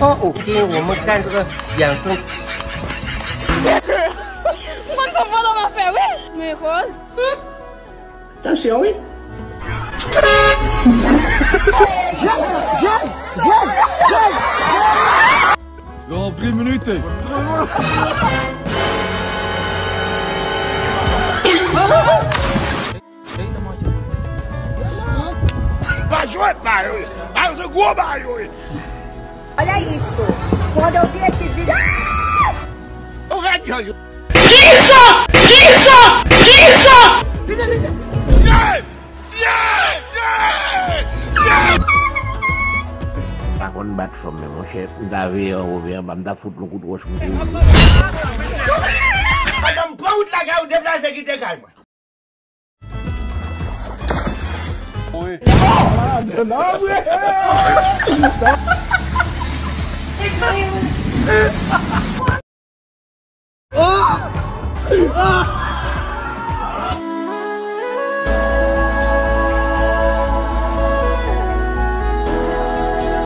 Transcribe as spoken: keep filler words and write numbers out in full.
Oh, ok, woman kadra. Yason. Mwen se fantom afè, wi. Men koz. Tansyon, wi. Dans dix minutes. Pa jwe ak mayo, wi. Mayo se gwo mayo, wi. Olha isso. Quando eu vi esse vídeo. Jesus! Jesus! Jesus! Yeah! Yeah! Yeah! Yeah! Pa konn bat fanm men monchè, m ta veye anwo veye anba, m ta fout l yon kout wòch m te. Pandan m pran wout lakay ou deplase kite kay mwen.